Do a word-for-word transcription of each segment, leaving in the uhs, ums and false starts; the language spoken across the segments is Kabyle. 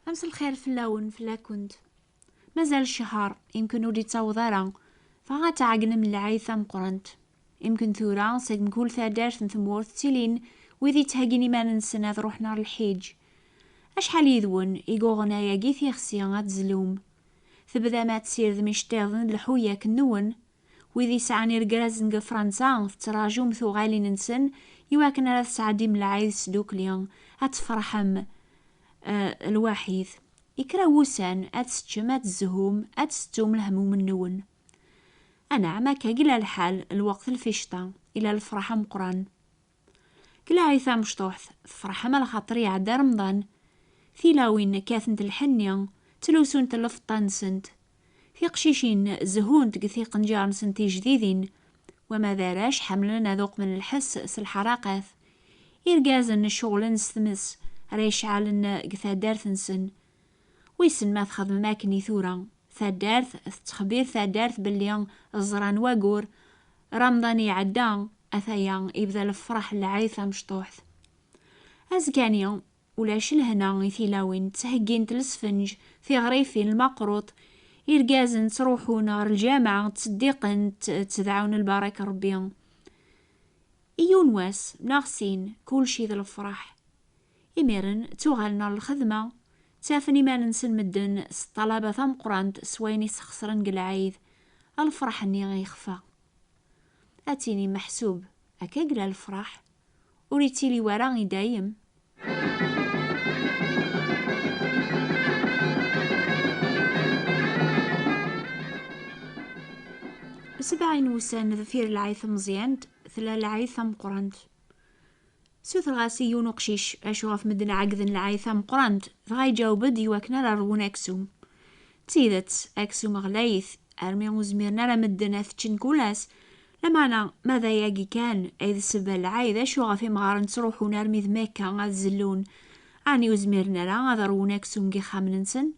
Amselxir fell-awen, fell-akent. Mazal ccher, imken ur d-ittaweḍ ara, dɣa ad tɛeggnem lɛid tameqqrant. Imken tura, seg mkul taddart n tmurt ttilin wid yettheggin iman-nsen ad ruḥen ɣer lḥiǧ. Acḥal yid-wen i yuɣen ayagi tixsi ad tezlum? Tebdam ad tessirdem iceṭṭiḍen d lḥuyak-nwen? Wid yesɛan irgazen deg Fransa, tettraǧum tuɣalin-nsen iwakken ara tesɛeddim lɛid s dukli, ad tferḥem, eh, lwaḥid. I kra wussan, ad teččem, ad tezhum, ad tettum lehmum-nwen. Anɛam, akka i yella lḥal lweqt lficṭa, ila lefraḥ ameqqran. Deg lɛid tamecṭuḥt, tefreḥ ama lxaṭer iɛedda Remḍan. Tilawin kkatent lḥenni, ttlusunt lfeṭṭa-nsent. Tiqcicin zhunt deg tiqenǧar-nsent tijdidin, wama d arrac ḥemmlen ad uqmen lḥess s lḥaraqat. Irgazen ceɣlen s tmes ara yecɛalen deg taddart-nsen. Wissen ma txedmem akken i tura. Taddart tettxebbir taddart belli ẓran wagur, Remḍan iɛedda, ataya ibda lefraḥ n lɛid tamecṭuḥt. Azekka-nni, ulac lehna i tilawin, ttheggint lesfenǧ, tiɣrifin, lmaqruṭ, irgazen ttruḥun ɣer lǧameɛ, ttseddiqen, tt-, ttedɛun lbaraka n Ṛebbi. I yiwen wass, neɣ sin, kulci d lefraḥ. Imiren, ttuɣalen ɣer lxedma, ttafen iman-nsen medden s ṭṭalaba tameqqrant s wayen i sxesren deg lɛid, lefraḥ-nni ixfa. Ad tini meḥsub, akka i yella lefraḥ, ur ittili wara i dayem. Sebɛin wussan deffir lɛid tameẓyant, tella lɛid tameqqrant. Sutreɣ-as i yiwen uqcic acu ɣef medden ɛeggden lɛid tameqqrant, dɣa iǧaweb-d iwakken ara ṛwun aksum. D tidet, aksum ɣlayet, armi ur zmiren ara medden ad t-ččen kul ass. Lameɛna, ma d ayagi kan ay d ssebba n lɛid, acu ɣef imɣaren ttruḥun armi d Mekka ad zellun? Ɛni ur zmiren ara ad ṛwun aksum deg yixxamen-nsen?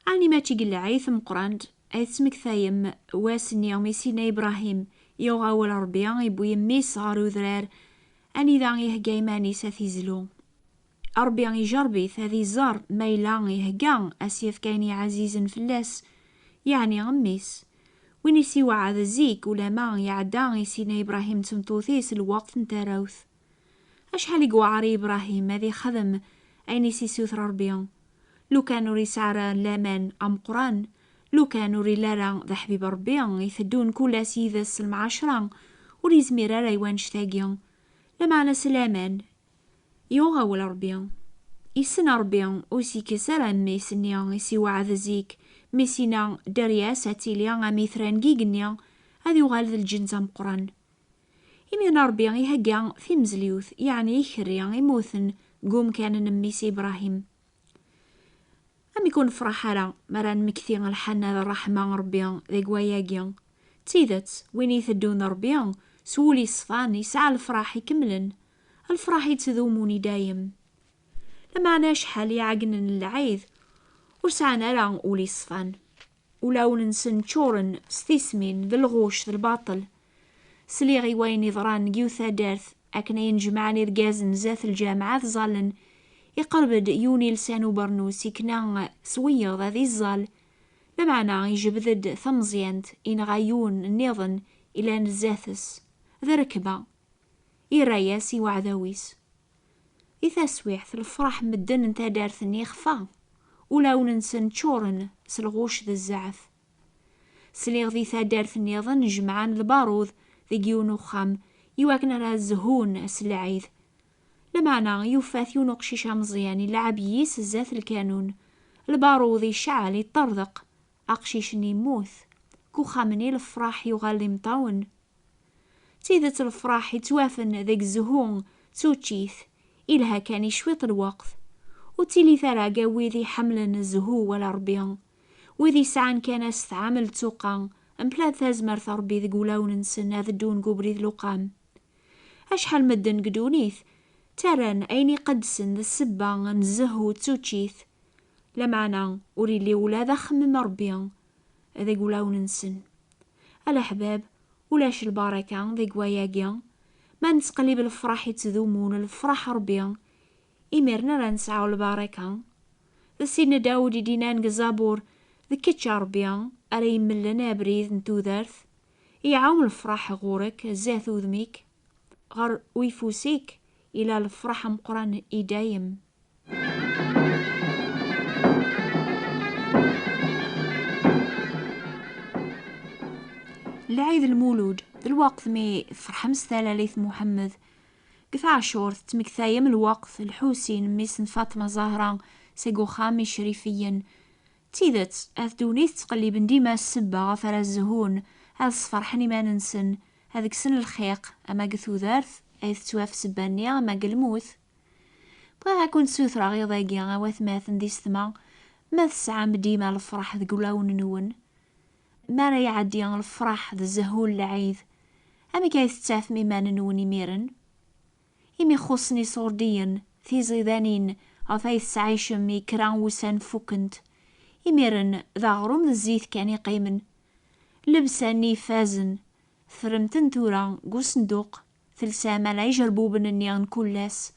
Ɛni mačči deg lɛid tameqqrant ay tettmektayem wass-nni mi Sidna Ibrahim yuɣ awal Ṛebbi, iwwi mmi-s ɣer udrar, anida ihegga iman-is ad t-izlu? Ṛebbi ijerreb-it ad iẓer ma yella ihegga ad s-yefk ayen iɛzizen fell-as, yeɛni mmi-s, win i s-iweɛɛed zik ulama iɛedda i Sidna Ibrahim d tmeṭṭut-is lweqt n tarawt. Acḥal i yewɛer i Ibrahim ad ixdem ayen i s-isuter Ṛebbi? Lukan ur yesɛi ara laman ameqqran, lukan ur yelli ara d aḥbib Ṛebbi, iteddun kul ass yid-s s lemɛacra, ur yezmir ara i wannect-agi. Lameɛna s laman, yuɣ awal Ṛebbi. Issen Ṛebbi, ur s-ikkes ara mmi-s-nni i s-iweɛɛed zik, mi s-yenna, "Dderya-s ad tili am itran n yigenni, ad yuɣal d lǧenz ameqqran." Imiren Ṛebbi ihegga timezliwt, yeɛni ikerri immuten deg umkan n mmi-s Ibrahim. Amek ur nefṛaḥ ara mi ara nmekti lḥanna d ṛṛeḥma n Ṛebbi deg wayagi? D tidet, win iteddun d Ṛebbi s wul iṣfan yesɛa lefṛaḥ ikemlen, lefṛaḥ yettdumun i dayem. Lameɛna acḥal iɛeggnen n lɛid ur sɛan ara ul iṣfan. Ulawen-nsen ččuren s tismin d lɣuc d lbaṭel. Sliɣ i wayen iḍran deg yiwet taddart akken ayen jemɛen irgazen zdat lǧameɛ ad ẓallen. Iqerreb-d yiwen ilsan ubernus ikna s wiyeḍ ad iẓẓal. Lameɛna ijbed-d tameẓyant, inɣa yiwen nniḍen ilan zdat-s. D rrekba. Irra-yas i uɛdaw-is. Di taswiɛt, lefṛaḥ n medden n taddart-nni ixfa. Ulawen-nsen ččuren s lɣuc d zzɛef. Sliɣ di taddart nniḍen jemɛen lbarud deg yiwen uxxam iwakken ara zhun s lɛid. Lameɛna yufa-t yiwen uqcic ameẓyan ileɛɛeb yis zdat lkanun. Lbarud iceɛɛel iṭṭerḍeq. Aqcic-nni yemmut. Deg uxxam-nni lefṛaḥ yuɣal d imeṭṭawen. D tidet lefṛaḥ yettwafen deg zzhu d tuččit, ilha kan i cwiṭ lweqt. Ur ttilit ara gar wid iḥemmlen zzhu wala Ṛebbi, wid yesɛan kan astɛam n ttuqa, mebla tazmert n Ṛebbi deg wulawen-nsen ad ddun deg ubrid luqam. Acḥal medden deg ddunit ttarran ayen iqedsen d ssebba n zzhu d tuččit, lameɛna ur illi ula d axemmem n Ṛebbi deg wulawen-nsen. A leḥbab, ulac lbaraka deg wayagi. Ma nettqellib lefṛaḥ yettdumun, lefṛaḥ n Ṛebbi, imiren ara nesɛu lbaraka. D Sidna Dawed i d-yennan deg Zabur: "D kečč, a Ṛebbi, ara yemmlen abrid n tudert. Iɛum lefṛaḥ ɣur-k, zdat udem-ik, ɣer uyeffus-ik ila lefṛaḥ ameqqran i dayem." Lɛid Lmulud, d lweqt mi tferḥem s talalit Muḥemmed. Deg taɛcurt, tettmektayem lweqt Lḥusin, mmi-s n Faṭma Zahra, seg uxxam Icrifiyen. D tidet, at ddunit ttqelliben dima ssebba ɣef ara zhun, ad sferḥen iman-nsen, ad kksen lxiq, ama deg tudert ay tettwaf ssebba-nni, ama deg lmut. Bɣiɣ ad kent-ssutreɣ iḍ-agi, a watmaten d isetma, ma tesɛam dima lefṛaḥ deg ulawen-nwen, mi ara iɛeddi lefṛaḥ d zzhu n lɛid, amek ay tettafem iman-nwen imiren? Imi xuṣṣen iṣurdiyen, tiẓidanin ɣef ay tettɛicem i kra n wussan fukkent. Imiren, d aɣrum d zzit kan i qqimen. Llebsa-nni ifazen, teffrem-ten tura deg usenduq, telsam ala ijerbuben-nni n kul ass.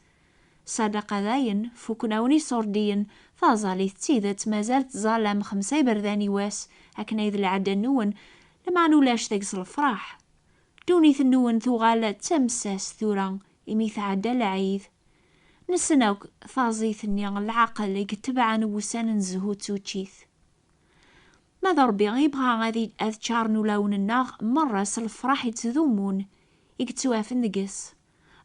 Ṣadaqa dayen, fukken-awen iṣurdiyen, taẓallit d tidet mazal tettẓallam xemsa iberdan i wass, akken ay d lɛada-nwen, lameɛna ulac deg-s lefṛaḥ. Ddunit-nwen tuɣal d tamessast tura, imi tɛedda lɛid. Nessen akk taẓit-nni n lɛaqel i itebɛen wussan n zzhu d tuččit. Ma d Ṛebbi i yebɣa ad i-, ad ččaren ulawen-nneɣ merra s lefṛaḥ yettdumun i yettwafen deg-s.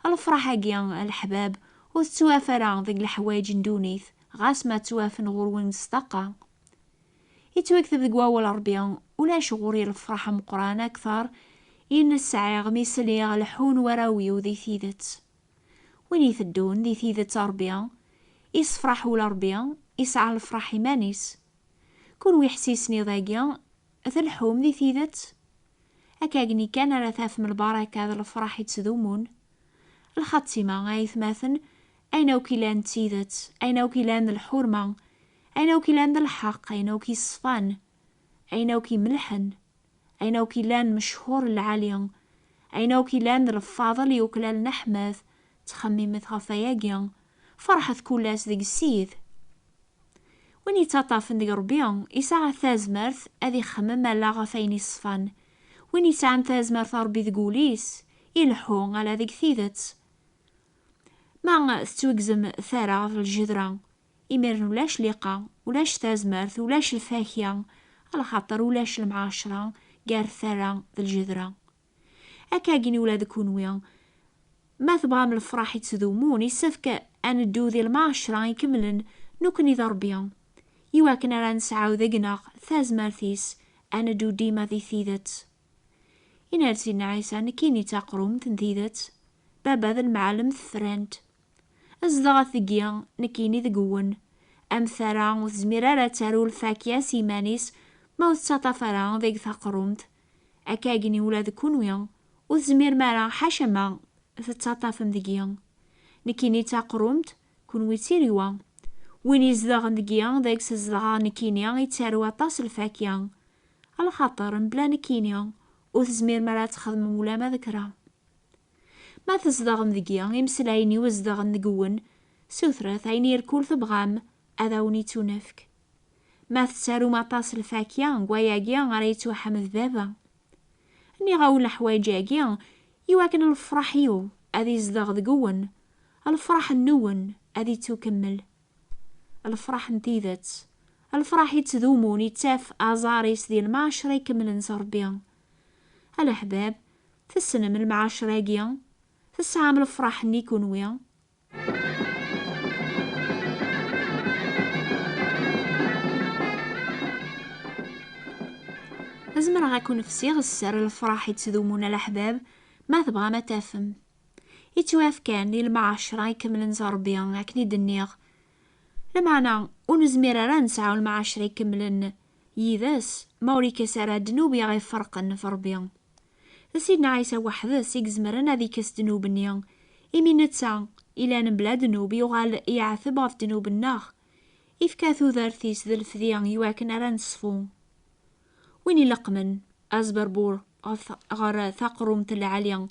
Lefṛaḥ-agi, a leḥbab, ur tettwaf ara deg leḥwayeǧ n ddunit, ɣas ma ttwafen ɣur-wen s ṭṭaqa. Yettwakteb deg wawal Ṛebbi: "Ulac ɣur-i lefṛaḥ ameqqran akteṛ i n-sɛiɣ mi sliɣ leḥḥun warraw-iw di tidet." Win iteddun di tidet a Ṛebbi, isefṛaḥ ula Ṛebbi, isɛa lefṛaḥ iman-is. Kunwi ḥsisen iḍ-agi, tleḥḥum di tidet? Akka agni kan ara tafem lbaraka d lefṛaḥ ittdumun. Lxatima, ay atmaten, ayen akk ilan d tidet, ayen akk ilan d lḥurma, ayen akk ilan d lḥeqq, ayen akk iṣfan, ayen akk imelḥen, ayen akk ilan mechur lɛali, ayen akk ilan d lfaḍel yuklalen aḥmed, ttxemmimet ɣef wayagi, ferḥet kul ass deg Ssid. Win yettaṭṭafen deg Ṛebbi, yesɛa tazmert ad ixemmem ala ɣef ayen iṣfan. Win yesɛan tazmert n Ṛebbi deg wul-is, ileḥḥu ala deg tidet. Ma tettwegzem tara ɣef lǧedra, imiren ulac liqa, ulac tazmert, ulac lfakya, alaxaṭer ulac lemɛacra gar tara d lǧedra. Akka agini ula d kunwi. Ma tebɣam lefṛaḥ ittdumun, yessefk ad neddu di lemɛacra ikemlen, nekkni d Ṛebbi, iwakken ara nesɛu deg-neɣ tazmert-is, ad neddu dima di tidet. Yenna-d Sidna Ɛisa: "Nekkini d taqrumt n tidet, Baba d lemɛellem tefran-t. Zedɣet deg-i, nekkini deg-wen. Am tara ur tezmir ara ad taru lfakya s yiman-is ma ur tettaṭṭaf ara deg taqrumt. Akka agni ula d kunwi, ur tezmirem ara ḥaca ma tettaṭṭafem deg-i. Nekkini d taqrumt, kunwi d tiriwa. Win izedɣen deg-i, deg-s zedɣeɣ nekkini, yettaru aṭas lfakya. Alaxaṭer mebla nekkini, ur tezmirem ara ad txedmem ulama d kra. Ma tzedɣem deg-i, imeslayen-iw zedɣen deg-wen, sutret ayen irkul tebɣam, ad awen-ittunefk. Ma tettarum aṭas lfakya, deg wayagi ara yettwaḥmed Baba. Nniɣ-awen leḥwayeǧ-agi, iwakken lefṛaḥ-iw ad izdeɣ deg-wen, lefṛaḥ-nwen ad ittukemmel." Lefṛaḥ n tidet, lefṛaḥ ittdumun, ittaf aẓar-is di lemɛacra ikemlen s Ṛebbi. A leḥbab, tessnem lemɛacra-agi? Tesɛam lefṛaḥ-nni kunwi? Zemreɣ ad ken-fsiɣ sser lefṛaḥ ittdumun a leḥbab, ma tebɣam ad tafem. Yettwaf kan di lemɛacra ikemlen s Ṛebbi, akken i d-nniɣ. Lameɛna, ur nezmir ara ad nesɛu lemɛacra ikemlen yid-s, ma ur ikkes ara ddnub i aɣ-iferqen ɣef Ṛebbi. D Sidna Ɛisa weḥd-s i izemren ad ikkes ddnub-nni, imi netta, ilan bla ddnub, yuɣal yeɛteb ɣef ddnub-nneɣ, ifka tudert-is d lefdi iwakken ara neṣfu. Win ileqqmen azberbur ɣef, ɣer taqrumt lɛali,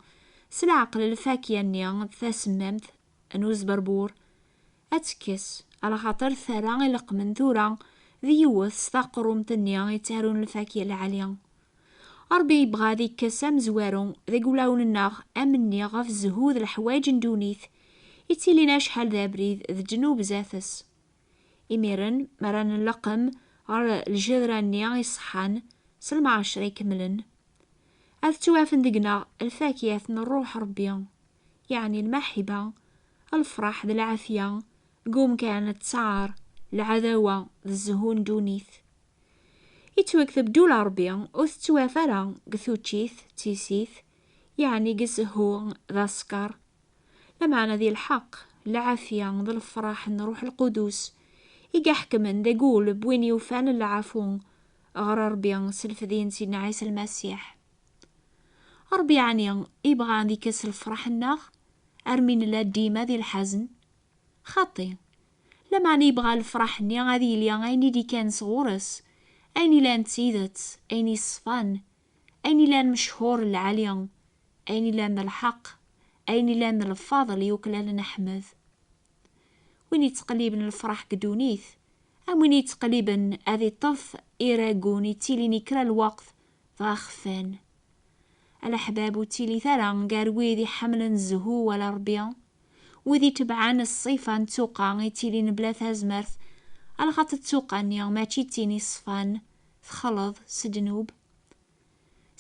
s leɛqel lfakya-nni tasemmamt n uzberbur, ad tekkes, Alaxaṭer terra ileqqmen tura d yiwet s taqrumt-nni yettarun lfakya lɛali. Ṛebbi yebɣa ad ikkes amezwaru deg wulawen-nneɣ amenni ɣef zzhu d leḥwayeǧ n ddunit, ittilin acḥal d abrid d ddnub zdat-s. Imiren, mi ara nleqqem ɣer lǧedra-nni iṣeḥḥan s lmeɛcra ikemlen, ad ttwafen deg-neɣ lfakya n Ṛṛuḥ Ṛebbi, yeɛni lmaḥiba, lfeṛḥ d lɛafya, deg umkan n ttɛar, lɛadawa d zzhu n ddunit. Ittwakteb ddula Ṛebbi ur tettwaf ara deg tuččit d tissit, yeɛni deg zzhu d aṣekkeṛ. Lameɛna di lḥeqq, lɛafya d lefraḥ n Ṛṛuḥ Lqudus i iḥekmen deg wul n win yufan lɛafu ɣer Ṛebbi s lefdi n Sidna Ɛisa Lmasiḥ. Ṛebbi yeɛni ibɣa ad ikkes lefraḥ-nneɣ armi nella dima di lḥazen? Xaṭi. Lameɛna yebɣa lefraḥ-nni ad yili ayen i d-ikkan sɣur-s, ayen ilan d tidet, ayen yeṣfan, ayen ilan mechuṛ lɛali, ayen ilan d lḥeqq, ayen ilan d lfaḍel yuklalen Ḥmed. Win yettqelliben lefraḥ deg ddunit, am win yettqelliben ad iṭṭef iragun ittilin i kra lweqt dɣa xfan. A leḥbab, ur ttilit ara gar wid iḥemmlen zzhu wala Ṛebbi, wid itebɛen ṣṣifa n ttuqa ittilin bla tazmert, alaxaṭer ttuqa-nni mačči d tin iṣfan, texleḍ s ddnub.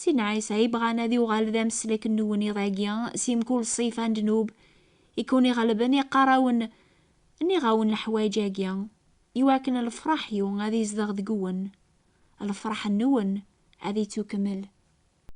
Sidna Ɛisa yebɣan ad yuɣal d ameslak-nwen iḍ-agi si mkul ṣṣifa n ddnub i ken-iɣelben, iqqar-awen: "Nniɣ-awen leḥwayeǧ-agi, iwakken lefraḥ-iw ad izdeɣ deg-wen, lefraḥ-nwen ad ittukemmel."